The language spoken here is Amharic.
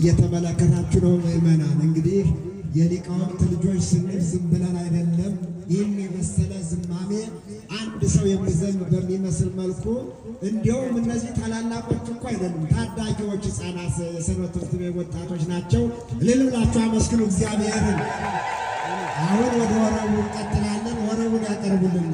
እየተመለከታችሁ ነው ምዕመናን። እንግዲህ የሊቃውንት ልጆች ስንል ዝም ብለን አይደለም። ይህን የመሰለ ዝማሜ አንድ ሰው የሚዘም በሚመስል መልኩ፣ እንዲያውም እነዚህ ታላላቆች እኮ አይደሉም፣ ታዳጊዎች ሕፃናት፣ የሰንበት ትምህርት ቤት ወጣቶች ናቸው። እልል ብላችሁ አመስግኑ እግዚአብሔርን። አሁን ወደ ወረቡ እንቀጥላለን። ወረቡን ያቀርቡልን።